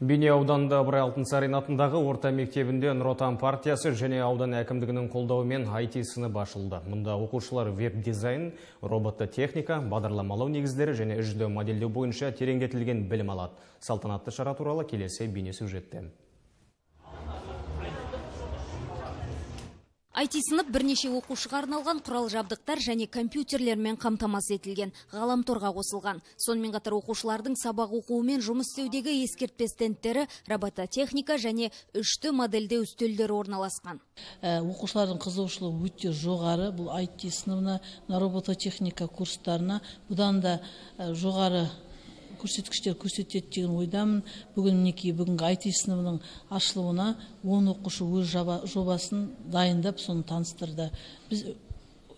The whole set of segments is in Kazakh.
Бейнеу ауданында Ыбырай Алтынсарин атындағы орта мектебінде Нұр Отан партиясы және аудан әкімдігінің қолдауымен IT сыныбы ашылды. Мұнда оқушылар веб-дизайн, роботты техника, бағдарламалау негіздері және 3D модельдеу бойынша тереңдетілген білім алады. Салтанатты шара туралы келесі бейнесюжетте. IT сынып бірнеше оқушыға арналған құрал жабдықтар және компьютерлермен қамтамасыз етілген, ғаламторға қосылған. Сонымен қатар оқушылардың сабақ оқуымен жұмыс істеудегі ескертпе стендтері, робототехника және 3D модельдеу үстелдері орналасқан. Оқушылардың қызығушылығы өте жоғары. Бұл IT сыныбына, робототехника курстарына бұдан да жоғары көрсеткіштер көрсетеді деген ойдамын. Бүгін мінекей бүгінгі IT сыныбының ашылуына 10 оқушы өз жобасын дайындап, соны таныстырды. Біз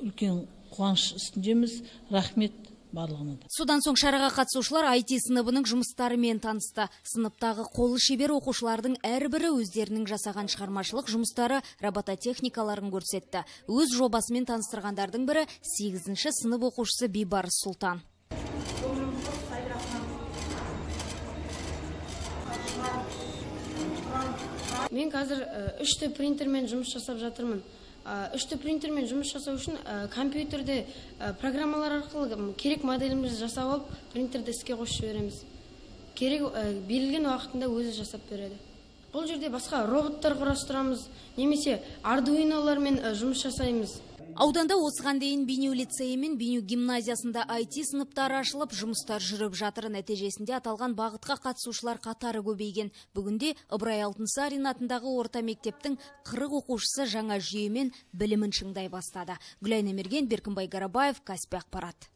үлкен қуаныш үстіндеміз. Рахмет барлығына да. Содан соң шараға қатысушылар IT сыныбының жұмыстарымен танысты. Сыныптағы қолы шебер оқушылардың әрбірі өздерінің жасаған шығармашылық жұмыстары, робототехникаларын көрсетті. Өз жобасымен таныстырғандардың бірі 8-ші сынып оқушысы Бейбарыс Сұлтан. Мен қазір 3D принтермен жұмыс жасап жатырмын. 3D принтермен жұмыс жасау үшін компьютерде программалар арқылы керек моделімізді жасап алып, принтерді іске қосып жібереміз. Керек берілген уақытында өзі жасап береді. Бұл жерде басқа роботтар құрастырамыз, немесе ардуинолармен жұмыс жасаймыз. Ауданда осыған дейін Бейнеу лицейі мен Бейнеу гимназиясында IT сыныптары ашылып, жұмыстар жүріп жатыр. Нәтижесінде аталған бағытқа қатысушылар қатары көбейген. Бүгінде Ыбырай Алтынсарин атындағы орта мектептің 40 оқушысы жаңа жүйемен білімін шыңдай бастады. Гүлайна Мерген, Беркінбай Гарабаев, Каспий ақпарат.